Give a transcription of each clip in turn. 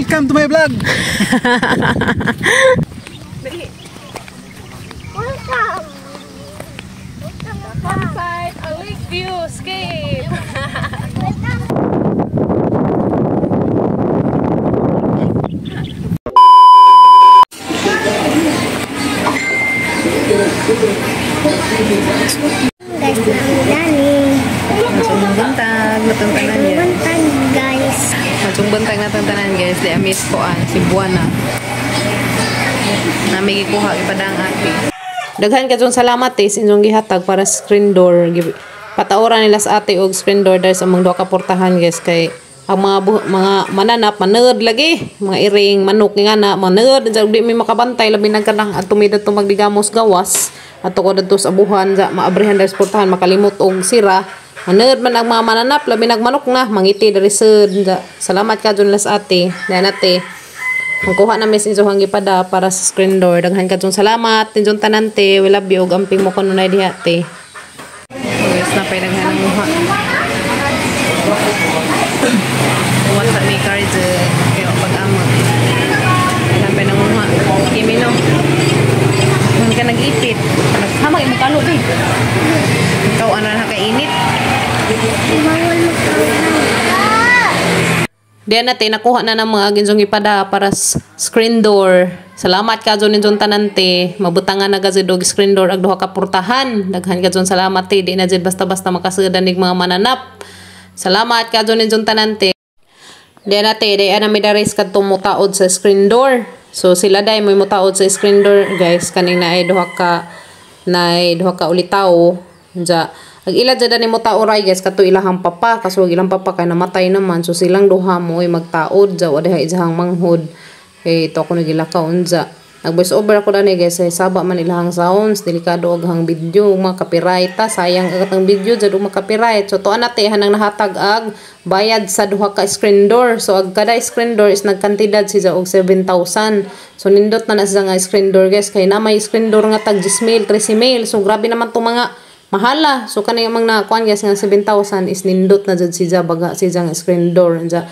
Welcome to my vlog. Welcome. Campsite, a lake view, escape. Guys, nang Matsong buntag, natong tanan yan. Buntag, guys. Matsong buntag natong tanan, guys. Di amis ko an, si Buwana. Nami gikuha ipadang ate. Daghan ka salamat eh, sa inyong gihatag para screen door. Pataoran nila sa ate og screen door dahil sa among duha ka portahan, guys, kay ang mga mga mananap manod lagi, mga iring manok nga na manod di mi makabantay, labi na kanang adto mi dadto magdigamos gawas ato ko dadto sa abuhan sa maabrihan dahil sa portahan makalimot og sira manod man ang mga mananap, labi nag manok na mangiti diri sud. Salamat ka dun las ate dayan ate. Magkuha na mis inyo hanggi pada para sa screen door. Daghan ka dyan salamat. Inyong tanante. We love you. Amping mo kanunay diha, te. Guys, napay daghan ang muha. Uwan sa may card. Kaya pag-amot. Napay ng muha. Kimi no. Huwag ka nag-ipit. Naghamang imong kalo, babe. Ikaw, ano na kainit? Bawal magkauhan. Diyan natin, nakuha na ng mga ginzong ipada para screen door. Salamat ka dyan ninyong tanante. Mabutangan na gazid og screen door ag duha ka portahan. Daghan ka dyan salamat te. Di na dyan basta-basta makasudan nig mga mananap. Salamat ka dyan ninyong tanante. Diyan nate, di ana mi daris kadtong mutaod sa screen door. So sila day mo mutaod sa screen door, guys, kaning naay duha ka ulitaw. Unja ag ila jud ani mo tao ray, guys, kadto ilahang papa, kaso ilang papa kay namatay naman, so silang duha mo ay magtaod ja wa diha ijahang manghod. Kay ito ako nagilakaw unja. Nag voice over ako dani, guys, ay saba man ilahang sounds, delikado og hang video mga copyright ta, sayang ang atong video jud og copyright. So tuan nate hanang nahatag ag bayad sa duha ka screen door. So ag kada screen door is nagkantidad siya og 7,000. So nindot na na siya nga screen door, guys, kay na may screen door nga tag 10,000, 13,000. So grabe naman tong mga mahala. So kanang amang nakuan, guys, nga 7,000 is nindot na jud siya baga siya nga screen door. Unja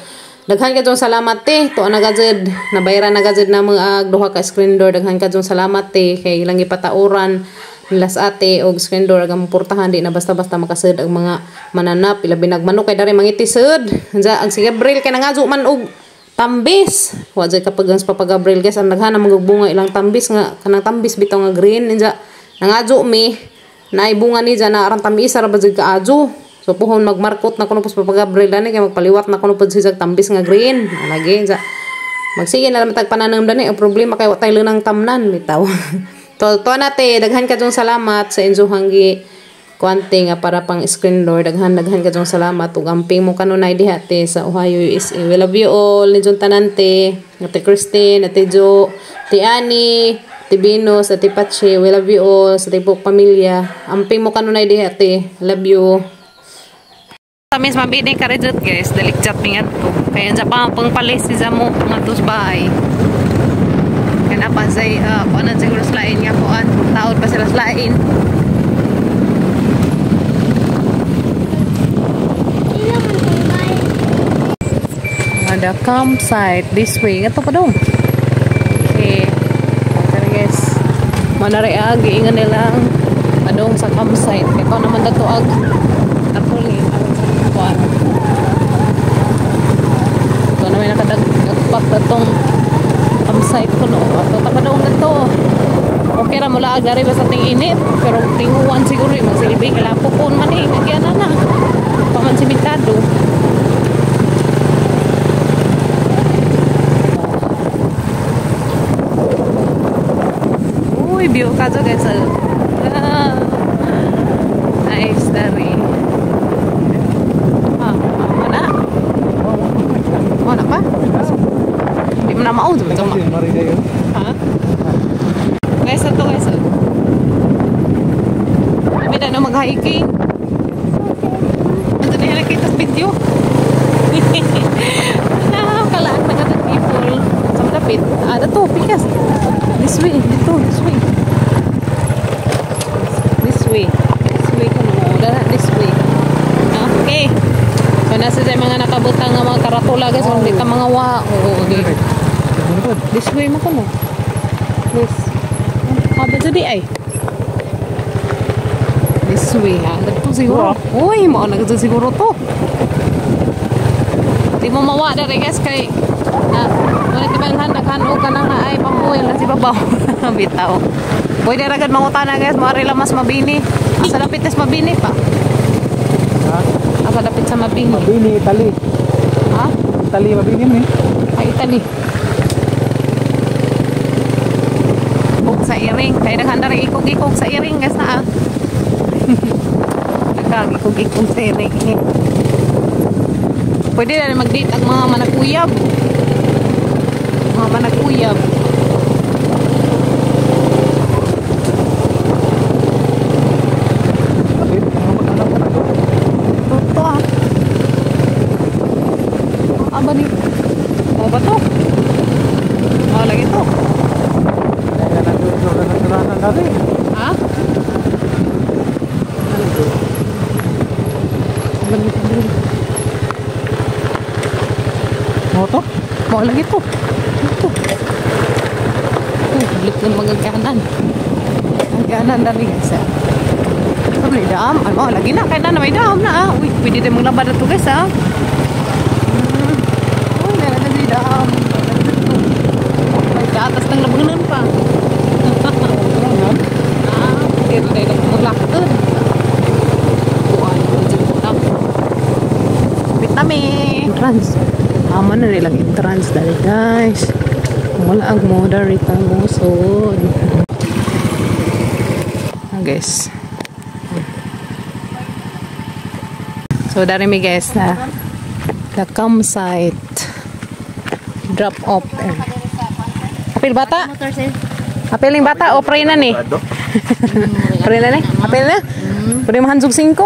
daghan ka salamat te. Tuan na gajud nabayaran na gajud na mga ag duha ka screen door. Daghan ka salamat te kay ilang gipatauran nila sa ate og screen door ag ang portahan di na basta-basta makasud ang mga mananap, ilabi nag manok kay dari mangiti sud. Unja ang si Gabriel kay nangajo man og tambis. Wa jud kapag ang Papa Gabriel, guys, ang daghan ang mga ilang tambis nga kanang tambis bitaw nga green. Unja nangajo mi naay bunga ni dyan na arang tamis ra ba jud kaajo. So puhon magmarkot na kuno pos Papa Gabriel dani kay magpaliwat na kuno pod siya tambis nga green. Lagi unja magsige na lang tag pananam dani, ang problema kay wa tay lunang tamnan bitaw. To to nate daghan ka salamat sa inyo gi kuante nga para pang screen door. Daghan daghan ka salamat ug amping mo kanunay diha te sa Ohio, USA. We love you all ninyong tanante. Ate Christine, Ate Jo, Ate Annie, Ate Venus, Ate Pache, we love you all sa tibok pamilya. Amping mo kanunay diha te. Love you. Tamis mabini ka rejot, guys, dalik chat mingat ko. Kaya sa pa pang palis si mo nga bahay. Kaya pa say kuan siguro sa lain nga kuan, taod pa sila sa lain. Ada campsite this way. Ngato pa dong. Okay. Tara, guys. Manari ag giingan nilang adong sa campsite. Kay ko naman dato ag tarpaulin ang kuan. Ito naman nakadagpak datong campsite ko no. Ato ta pa dong dato. Okay ra mula ag dari basta ting init, pero tinguan siguro eh, magsilbi kalapokon man eh, nagyan na na. Paman simentado. Uy, view ka dyan, guys. Ah, nice, dari. Ah, mana? Mana pa? Di mo na mao, di ba? Ha? Guys, ito, guys. Kami na mag-hiking. Ito na nakita sa video. Nakakalaan na ka people. Sa malapit. Ah, dato, pikas. This way, dito, this way. This way. This way ko no. This way. Okay. So, nasa sa mga nakabutang nga mga taratula guys, kung di ta mga wa. Oo, di. This way mo kuno. This. Aba di ay. This way ha. Dito siguro. Uy, mao na gud siguro to. Di mo mawa dere guys kay na wala ti bang naghan-o ka na nga ay pambuhay na si babaw. Bitaw. Pwede ra gud mangutana guys, moari lang mas mabini. Asa dapit is mabini pa. Ha? Asa dapit sa mabini. Mabini, Italy. Ha? Italy, mabini ni. Ay, Italy. Ikog sa iring. Kaya naghanda rin ikog-ikog sa iring guys na ah. Nagkag-ikog-ikog sa iring. Pwede na rin mag-date ang mga managuyab. Mga managuyab. Ito ah. Aba ni. O ba to? O lagi to. Ha? Mo to? Mo lagi to. Ito. Uy, balik ng mga kanan. Ang kanan dali guys ah. Sabi dam. Ano, lagi na. Kaya na may dam na ah. Uy, pwede din maglaba na to guys ah. Uy, meron na di dam. May gatas ng labanan pa. Ah, pero dahil maglakad. Kuan, medyo na. Kapit nami. Entrance. Tama na nilang entrance dali guys. Wala ang mo dari tangusod. Ah, guys. So dari mi guys na the campsite drop off. Apil bata? Apil yung bata o pray na ni? Pray na ni? Apil na? Pwede mahansog 5.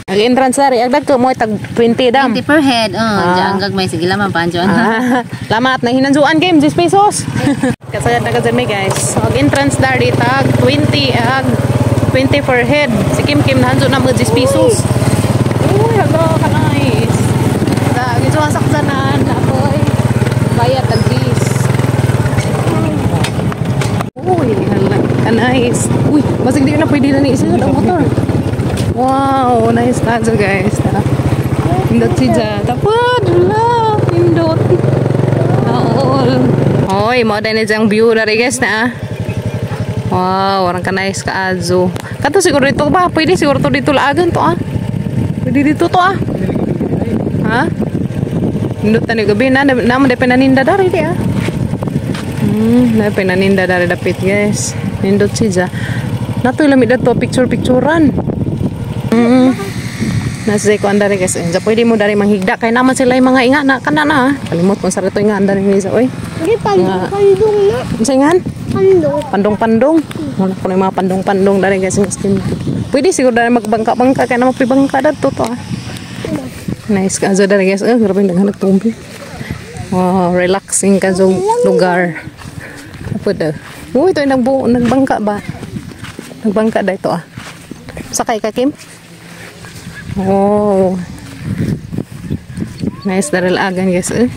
Ang entrance dari agdag ko mo tag 20 dam. 20 per head. Oh, ah. Ang gagmay sige lamang panjo. Ah, lamat na hinansuan game 10 pesos. Kasagad na kasi guys. So, ang entrance dari tag 20 ag 20 per head. Si Kim Kim nahanso na mga 10 pesos. Uy, hala ka nice. Da gito ang saksanan apoy. Bayad tag 10. Uy, hala ka nice. Uy, basig di na pwede na ni isa ang motor. Wow, nice tazo guys. Tara. Indot si Ja. Tapod, la, indot. Naol. Hoy, mo din ang view dari guys na ah. Wow, warang ka nice ka azo. Kato siguro dito ba? Pwede siguro to dito laagan to ah. Pwede dito to ah. Ha? Indot tani gabi na namo de pinaninda dari di ah. Na pinaninda dari dapit guys. Indot si Ja. Natoy lami dadto picture-picturean. Nasa ko andari guys. Inja pwede mo dari manghigda kay naman sila yung mga inga na kana na. Kalimot kung sa rito inga andari ni isa oy. Hindi, pandong-pandong na. Unsa ingan? Pandong. Pandong-pandong. Wala ko na yung mga pandong-pandong dari guys. Pwede siguro dari magbangka-bangka kay na mapibangka dadto to ah. Nice ka azo dari guys. Grabe daghan nagtubig. Wow, relaxing ka zo lugar. Pwede. Uy, ito yung nagbangka ba? Nagbangka da ito ah. Sakay ka Kim? Oh. Nice daril agan guys eh.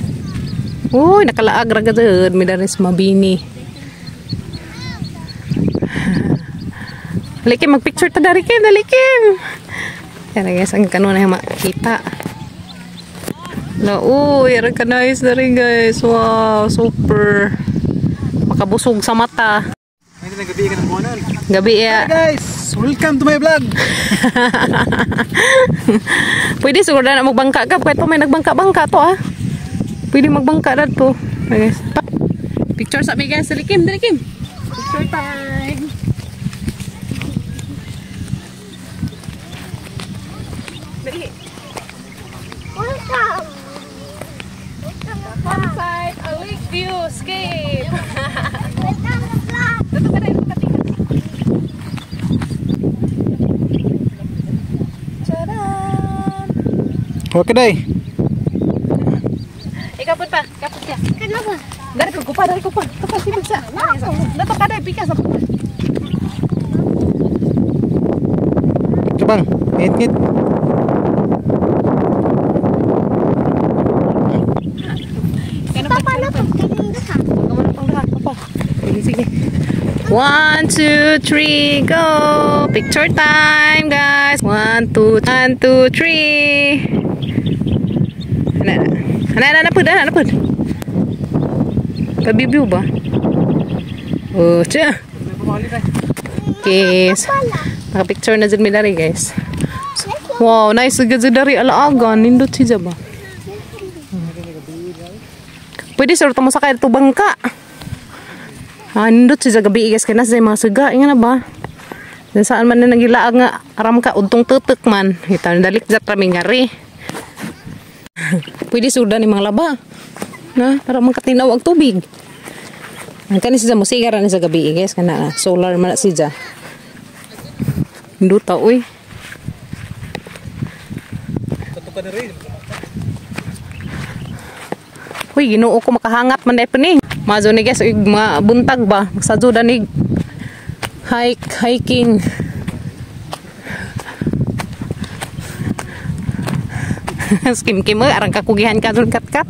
Uy, nakalaag ra gud mi dari sa Mabini. Dali Kim, magpicture ta dari Kim, dali Kim. Kaya guys, ang kanon na makita. La, uy, ara ka nice dari guys. Wow, super. Makabusog sa mata. Gabi ka ng buwanan. Gabi ya. Hi guys, welcome to my vlog. Pwede siguro na magbangka ka. Kahit pa may nagbangka-bangka to ah. Pwede magbangka na to. Guys. Picture sa mi guys. Dali Kim, dali Kim. Picture time. Dali. Welcome. Campsite, a lake view, escape. Welcome to vlog. Dito ka na, dito ka. Charan! Okay day. Ikaw po pa, kapot siya. Kano ba? Dari ko pa, dari ko pa. Ito pa, sibig sa. Dato ka day, pikas. Kabang, ngit-ngit. Sige, sige. 1, 2, 3, go! Picture time, guys! 1, 2, 1, 2, 3. Ana, ana, ana, ana, ana, ana, Kabibiw ba? Oh, tiya. Okay. Naka-picture na dyan mi dari, guys. Wow, nice. Gud dari alaagan. Nindot siya ba? Pwede sir, mo sakay ito bangka. Ah, nindot siya gabi, guys. Kaya nasa mga suga. Inga na ba? Dan saan man na nagilaag nga aram ka udtong tutok man. Ito, dalik jat rami nga ri. Pwede suda ni mga laba. Na, para magkatinaw ang tubig. Ang kani siya mo sigara ni sa gabi, guys, kana solar man na siya. Nduta uy. Uy, Ginoo ko makahangat man dai ni. Mazo ni guys, uy, mga buntag ba? Magsadyo ni hiking. Skim-kim arang kakugihan ka dun kat-kat.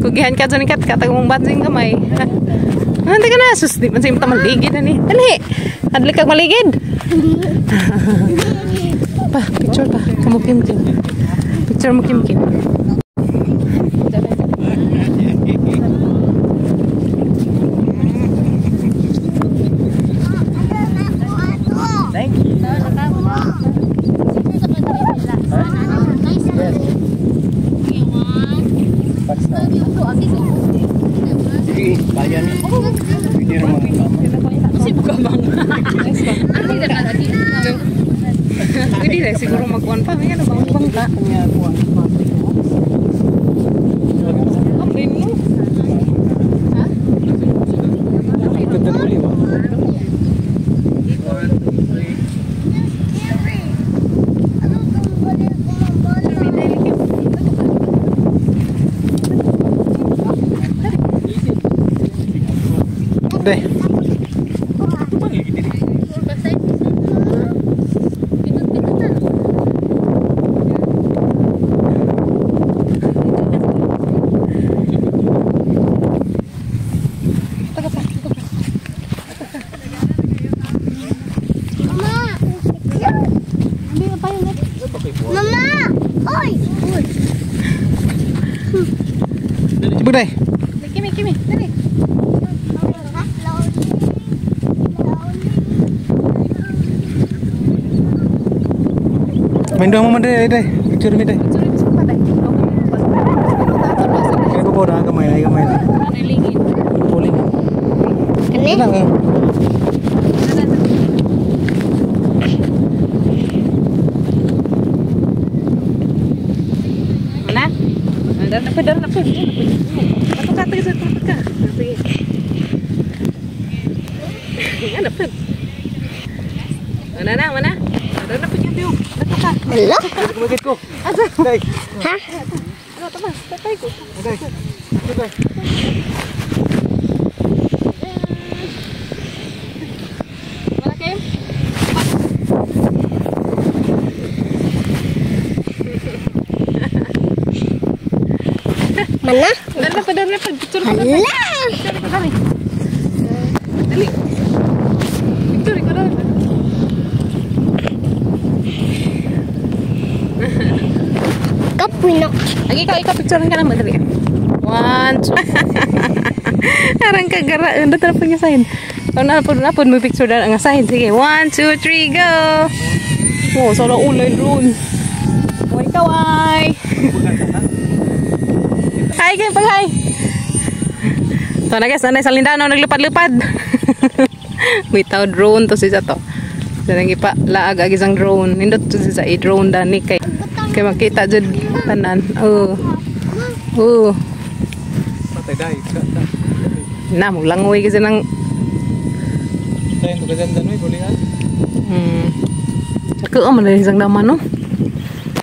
Kugihan ka dun kat-kat ang mong batsing gamay. Ante ka na, sus, di man sa imong maligid ani. Dali. Adli kag maligid. Pa, picture pa. Kamo Kim Kim. Picture mo Kim Kim. Thank you. Sige, kaya ni. Hindi naman tama. Pwede na siguro magkuhan pa. May ano ba? Bangka. Ganda ng uliw. Day. Mama! Mama! Oy! Sibog day. Kimi, kimi. Dali. Main mo man day, day. Picture mi day. Kaya ko po na gamay na gamay na. Pulling. Kani? Lang. Mana? Dar na pa, dar na pa. Pato ka, tayo sa pato ka. Sige. Ano pa? Mana na, mana? Dar na pa yung tiyo. Pato ka. Hala? Kumagit ko. Day. Ha? Ano, tama. Tatay ko. Day. Day. Mana, Kim? Mana? Dar na pa, dar na pa. Picture ko na. Hala! Picture ko dali. Dali. Picture ko dali. Kapoy na. Agi ka, ikaw picture ka naman dali. 1, 2. Arang kagara, unda tara pa nga side. O na po na po mo picture na nga side. Sige, 1, 2, 3, go. Oh, solo ulay drone. Oy, kaway. Hi, kayo pag hi. So na guys, nanay sa Lindano naglupad-lupad. Without drone to siya to. Danang ipa laag ag isang drone. Nindot to siya i-drone dani kay kay makita jud tanan. Oh. Oh. Patay day. Na mo langoy kasi nang Tayo to ganda noy bulingan. Dako man din isang daman no.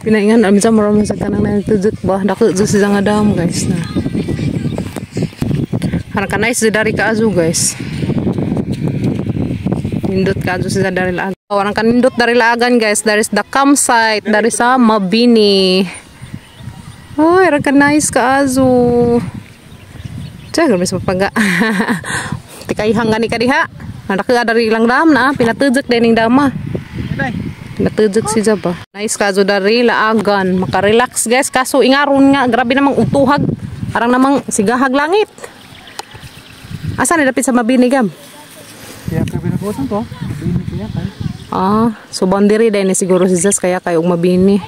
Pinaingan am sa maram sa kanang nagtudot ba dako jud siya nga dam guys na. Harang ka nice dari kaazu guys. Nindot kaazu siya dari laagan. Warang kanindot dari laagan guys. There is the campsite dari sa Mabini. Oy, arang ka nice kaazu. Grabe sa pagga. Tikay hanggan ni kadiha. Naka dari ilang dam na pinatujok din ning dama. Pinatujok si Jaba. Nice kaso dari laagan, makarelax guys, kaso ingaron nga grabe namang utuhag. Arang namang sigahag langit. Asa ni dapit sa Mabini gam? Kaya ka pinabutan to. Mabini kaya kay. Ah, so boundary din ni siguro si Zas kaya kayo og Mabini.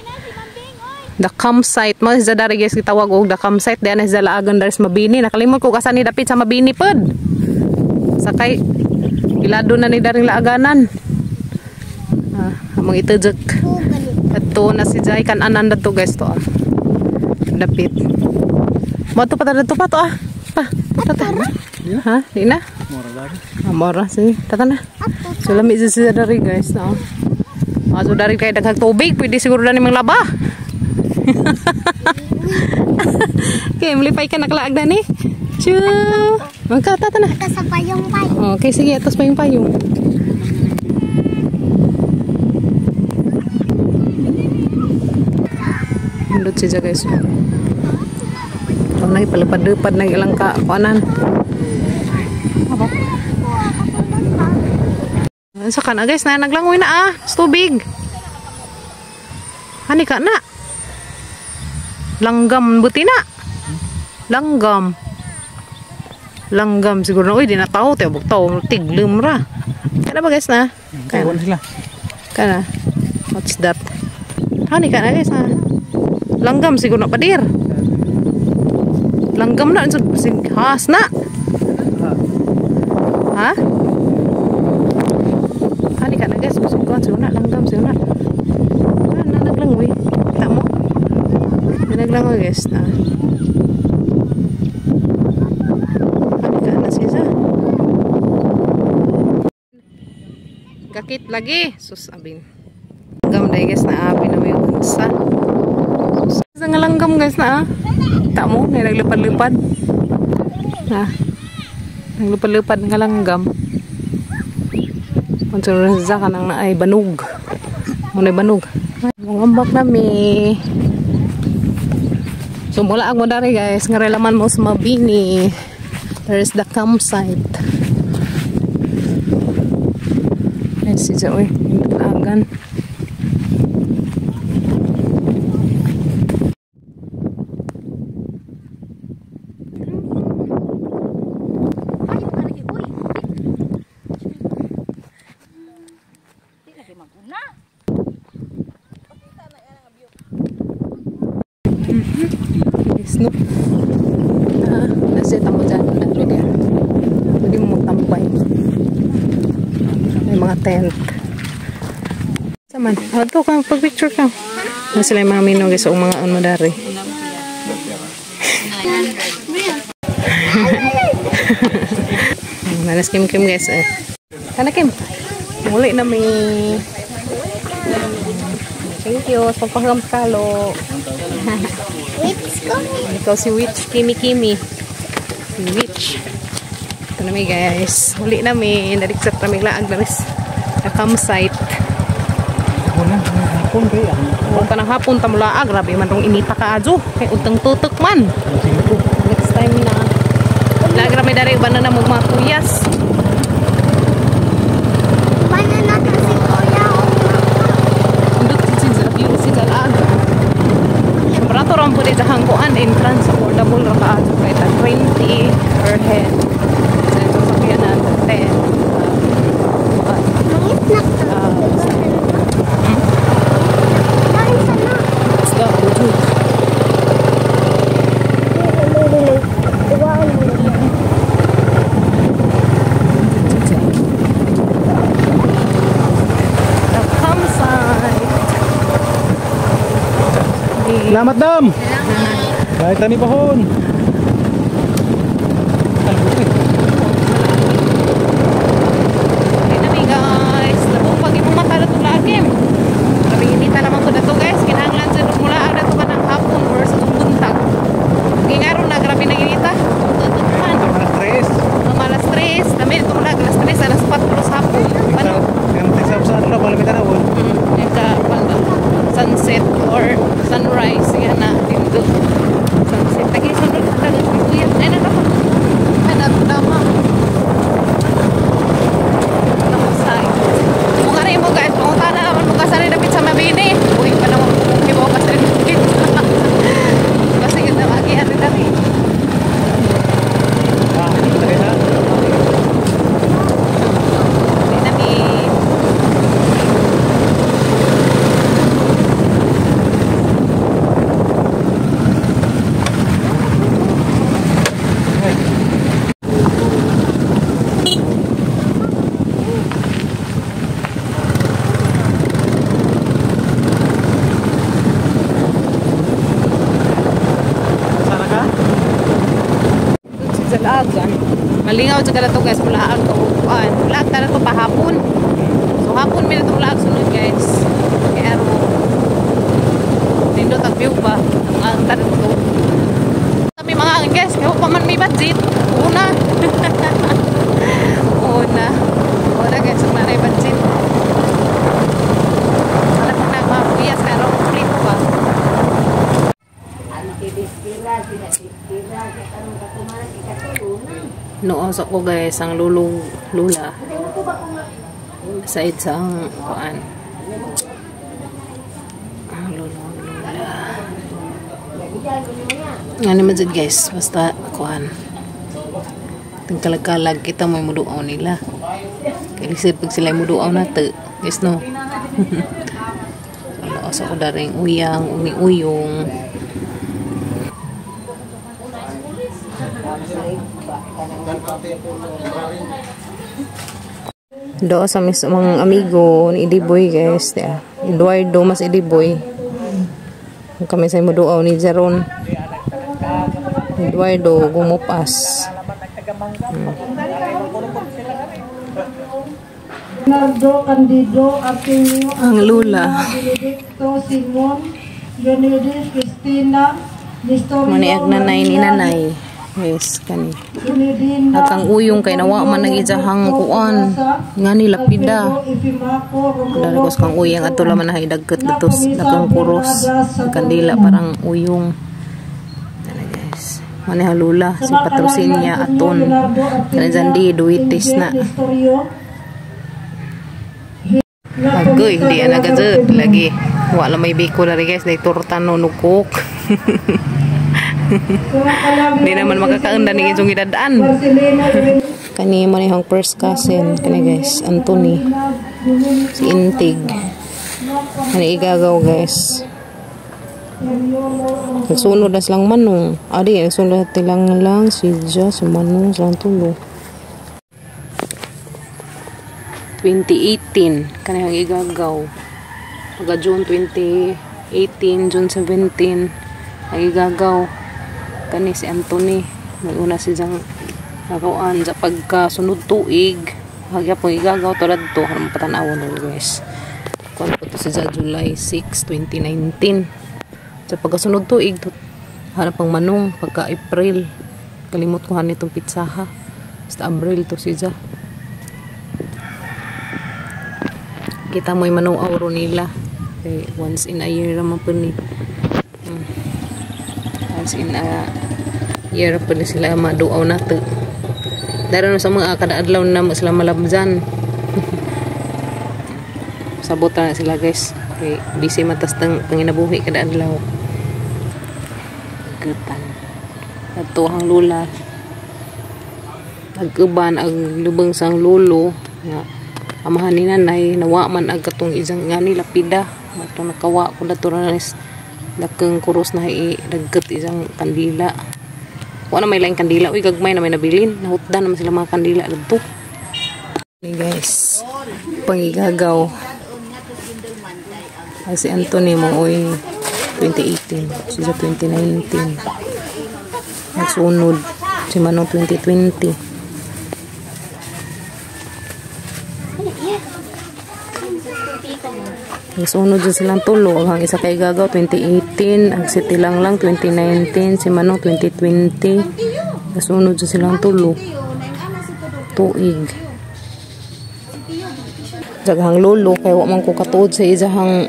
The campsite mo si dari guys gitawag og the campsite diyan sa laagan dari sa Mabini. Nakalimot ko kasa ni dapit sa Mabini pod. Sakay ilado na ni daring laaganan. Ah, among itujok. Ato na si Jai kan-anan dato guys to ah. Dapit. Mo to pa to pa to ah. Pa, tata. Ha, di na? Mora dari. Ah, mora sige, tata na. So lami siya dari guys no. Ah, so dari kay daghang tubig, pwede siguro na ni manglaba. Okay, mulipay ka nakalaag na ni. Chu. Magka tata na. Ito sa payong payong. Okay, sige, atos pa yung payong. Indot siya guys. Ito na, ipalipad-lipad ng ilang kakuanan. Sa kana guys, na naglangoy na ah. It's tubig. Hani ka na. Langgam buti na. Langgam. Langgam siguro na. Uy, di na tao. Tiyabog tao. Tiglum ra. Kana ba guys na? Kana sila. Kana. What's that? Hani ka na guys na. Langgam siguro na padir. Langgam na. Has na. Ha? Hani ka na guys. Siguro siguro na. Langgam siguro na. Na naglangoy. Kita mo? Naglangoy guys na. Hani ka na siya. Gakit lagi. Sus abin. Langgam dahil guys na abi na may unsa. Sa nga langgam guys na ah. Kita mo? Na naglipad-lipad. Na. Naglipad-lipad nga langgam. Unsa ra sa kanang na ay banog. Munay banog. Mangambak nami. So mula ang mo dari guys, nga relaman mo sa Mabini. There's the campsite. Ay si Joy, agan. Snoop. Ah, nasa tamo dyan. Nandun yan. Pwede mo magtampay. May mga tent. Saman. Oh, ito ka. Pag-picture ka. Ano sila yung mga minugi sa mga ano dari. Nanas Kim Kim guys. Eh. Kana Kim. Muli na may. Thank you. Sa pagpahangam kalo. Witch ko. Ikaw si Witch Kimi Kimi. Si Witch. Ito na mi guys. Huli na mi. Nariksat na mi laag na sa campsite. Hapon kay ang Huwag pa ng hapon tamulaag. Grabe man rong inita ka adyo. Kay utang tutok man. Next time na. Laag rami dari uban na mo mga kuyas. Banana kasi kuya. Undot si view si laag. Barato ra po dito hangguan entrance affordable ra ka kay tag 20 per head. Sa ito sa kaya na 10. Mangit na ka. Let's go. The campsite. Salamat dam. Kahit kami pahon. Okay na mi guys. Labong pag imong mata na itong lagim. Grabe inita naman ko na to guys. Kinahanglan sa mula na to kanang hapon or sa itong buntag. Gingaron na grabe na inita. Tutok man. Alas 3. Mga alas 3. Dami ito mula alas 3, alas 4 sa hapon. Ano? Yung sa sa adlaw palamitan na won. Yung ka sunset or sunrise yan na dito. Sunset. Tagi sunrise. Sana ka? Sa laagan. Malingaw jud to guys, mulaag ka upuan. Laag ta na to pahapon. So hapon mi na itong laag sunod guys. Kaya aro nindot ang view ba? Ang ang to. Kami mga angin guys, kaya pa man may budget. Una. Una. Una guys, una na budget. Wala pang nagmapuyas, pero kompleto ba? Noon sa ko guys, ang lulong lula. Sa ang kuan. Ang lulong lula. Nga naman dyan guys, basta kuan. Tingkalag-kalag kita mo yung muduaw nila. Kaya pag sila yung muduaw na to. Guys no. Wala sa ko daring uyang, umi-uyong. Do sa mis mga amigo ni Idiboy guys, yeah. Eduardo mas Idiboy. Kami sa muduaw ni Jeron. Eduardo gumupas. Bernardo, Candido, Artemio, Ang lula. Benedicto, Simon, Leonidas, Cristina, Nestorio, Maniag nanay ni Maria, nanay. Yes, kani. Benedina, At ang uyong kay nawa man nang ijahang kuan. Ngani lapida. Alfredo, Epimaco, Romulo, Dali ko sa kang uyang ato laman na hidagket datos dakong kuros. Kandila parang uyong. Dali guys. Mani halula si Patrocinia aton. Kana dyan di duitis na. Agoy, hindi ana gazet lagi. Wala may biko na rin guys, day torta no nukok. Hindi naman makakaunda ni isong idadaan. Kani mo ni hang first cousin kani guys, Anthony. Si Intig. Kani igagaw guys. Nagsunod na silang manong. Adi, nagsunod na tilang lang si Ja, si Manong, silang tulo. 2018 kani hang igagaw. Pagka June 2018, June 17 ang igagaw. Kani si Anthony, may una si Jang nagawaan sa pagkasunod tuig. Hagya pong igagaw tulad to, harang patanawon na guys. Kuan po to si Ja, July 6, 2019. Sa pagkasunod tuig, hanap pang manong pagka April. Kalimot ko han itong pizzaha. Basta Abril to si Ja. Kita mo yung manong auro nila. Okay, once in a year naman po ni. Once in a year po ni sila maduaw na to. Daro na sa mga kada adlaw na mo sila malabzan. Sabot na sila guys. Okay, busy matas tang panginabuhi kada adlaw. Gutan. Ato ang lula. Ag-uban ang lubang sang lolo nga amahan ni nanay nawa man ag katong isang ngani lapida matong nakawa ko dato ra dakeng kuros na dagket isang kandila. Wa na may laing kandila, uy gagmay na may nabilin, nahutdan naman sila mga kandila dadto. Hey guys, pangigagaw. Ay, si Anthony mo oy 2018, siya 2019. Nagsunod si Manong 2020. Nagsunod dyan silang tulo. Ang isa kay Gagaw 2018, ang si Tilang lang 2019, si Manong 2020. Nagsunod dyan silang tulo. Tuig. Jaghang lolo kay wa man ko katuod sa isahang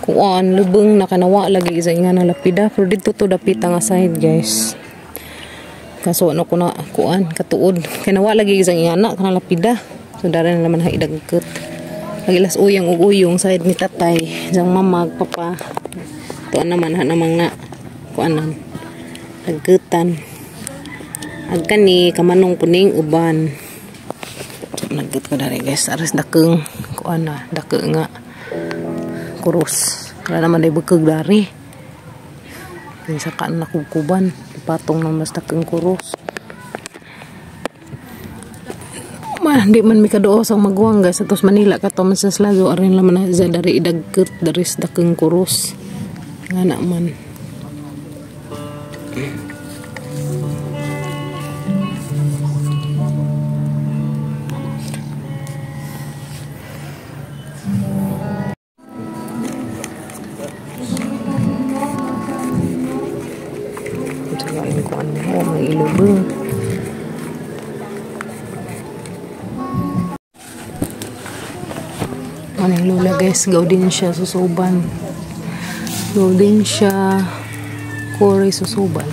kuan lubeng nakanawa lagi isa nga na lapida pero didto to dapita nga side guys. Kaso ano ko na kuan katuod kay nawa lagi isa nga na kana lapida. So dara na naman ha idagket. Agilas uyang ug uyong side ni tatay, isang mama ug papa. Tuan naman ha namang na kuanan. Dagketan. Ag kani kamanong kuning uban. Nagkat ko dari guys, aras dakeng kuan na, dake nga kuros. Wala naman day bukog dari. Sa kaan nakubkuban. Ipatong na mas takang kuros. Man, di man mi kaduos ang maguwang guys. Atos Manila kato man sa Slazo. Arin laman na siya dari idagkot. Dari sa dakang kuros. Nga na man. Tsagain ko ano mo, may ilubong. Ano yung lula guys, Gaudencia susuban. Gaudencia Cory susuban.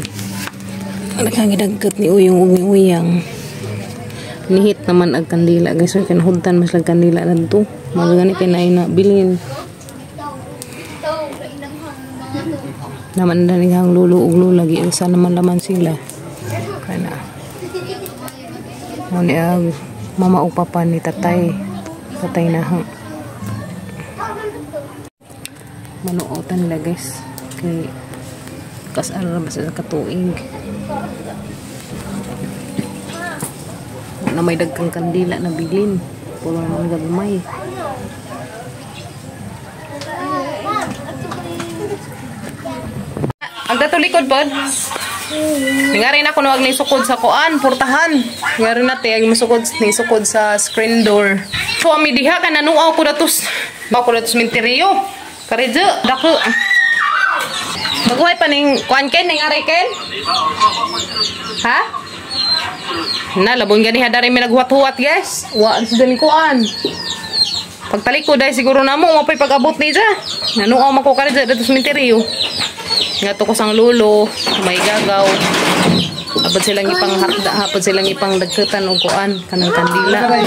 Nakangidagkat ni Uyong ug ni Uyang. Nihit naman ang kandila guys, so kanahudtan mas lang kandila na to. Magani kay naay na bilin. Naman na ang lulo ug lula giilsa naman laman sila. Kana. Mo ni ang mama ug papa ni tatay. Tatay na hang. Manuotan nila guys. Kay kasal ra ba sila katuig. Na may dagkang kandila na bilin. Puro naman gagmay. Ang datulikod pod. Ningarin ako nawag ni sukod sa kuan, portahan. Ningarin nate ang musukod ni sukod sa screen door. So ami diha ka nanuaw ko datos. Ba ko datos minteryo. Karidyo, dako. Maguhay pa ning kuan ken ning aray ken? Ha? Na labon gani hadari mi naghuwat-huwat guys. Wa sa dali kuan. Pagtalikod ay siguro namo mapay pag-abot ni ja. Nanuaw man ko karidyo datos minteryo. Nga to ko sang lulo, may gagaw. Hapon silang ipang dagkutan og kuan kanang kandila.